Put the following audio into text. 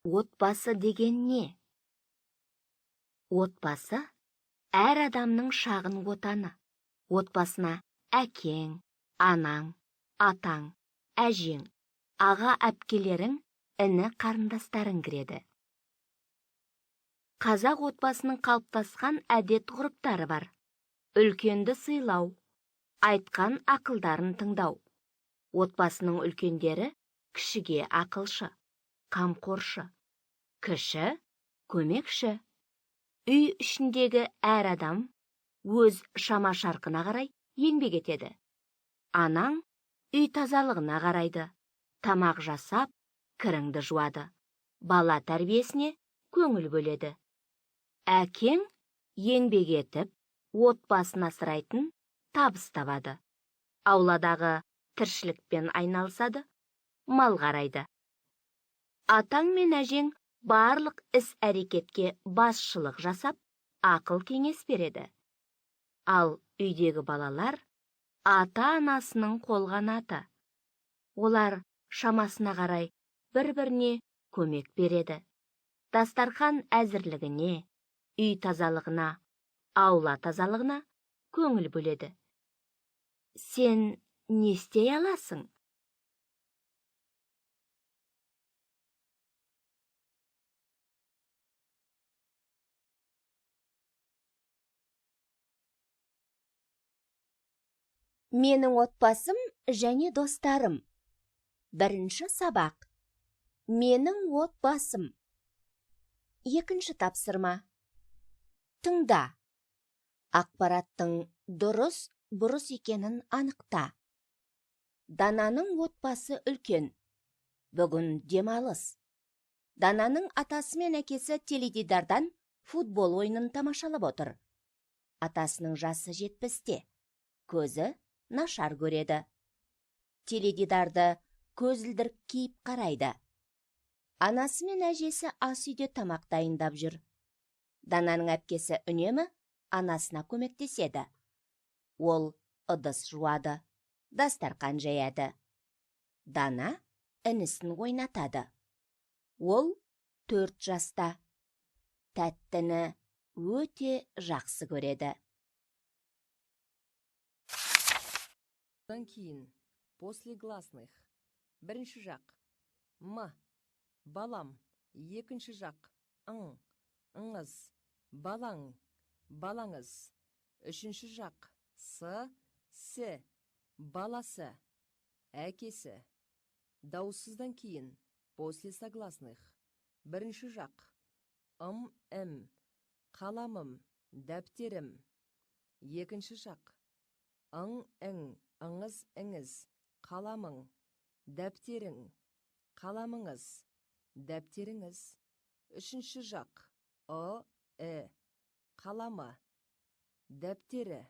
Отбасы деген не? Отбасы әр адамның шағын отаны. Отбасына әкең, анаң, атаң, әжең, аға әпкелерің, іні қарындастарың кіреді. Қазақ отбасының қалыптасқан әдет-ғұрыптары бар. Үлкенді сыйлау, айтқан ақылдарын тыңдау. Отбасының үлкендері кішіге ақылшы, қамқоршы, кіші көмекші. Үй ішіндегі әр адам өз шама-шарқына қарай еңбек етеді. Анаң үй тазалығына қарайды, тамақ жасап, кіріңді жуады, бала тәрбиесіне көңіл бөледі. Әкең еңбек етіп, отбасын асырайтын табыс табады. Ауладағы тіршілікпен айналысады, мал қарайды. Атаң мен әжең барлық іс-әрекетке басшылық жасап, ақыл кеңес береді. Ал үйдегі балалар ата-анасының қолғанаты. Олар шамасына қарай бір-біріне көмек береді. Дастархан әзірлігіне, үй тазалығына, аула тазалығына көңіл бөледі. Сен не істей аласың? Менің отбасым және достарым. Бірінші сабақ. Менің отбасым. Екінші тапсырма. Тыңда. Ақпараттың дұрыс, бұрыс екенін анықта. Дананың отбасы үлкен. Бүгін демалыс. Дананың атасы мен әкесі теледидардан футбол ойынын тамашалап отыр. Атасының жасы 70-те. Көзі нашар көреді. Теледидарды көзілдірік киіп қарайды. Анасы мен әжесі ас үйде тамақ дайындап жүр. Дананың әпкесі үнемі анасына көмектеседі. Ол ыдыс жуады, дастарқан жаяды. Дана інісін ойнатады. Ол 4 жаста. Тәттіні өте жақсы көреді. Кейін, после гласных. Бірінші жақ, м, балам. Екінші жақ, ың, ыңыз, балаң, балаңыз. Үшінші жақ, с, сі, баласы, әкесі. Дауыссыздан кейін, после согласных. Бірінші жақ, ым, ім, қаламым, дәптерім. Екінші жақ, ың, ің, ыңыз, іңіз, қаламың, дәптерің, қаламыңыз, дәптеріңіз. Үшінші жақ, ы, і, қаламы, дәптері.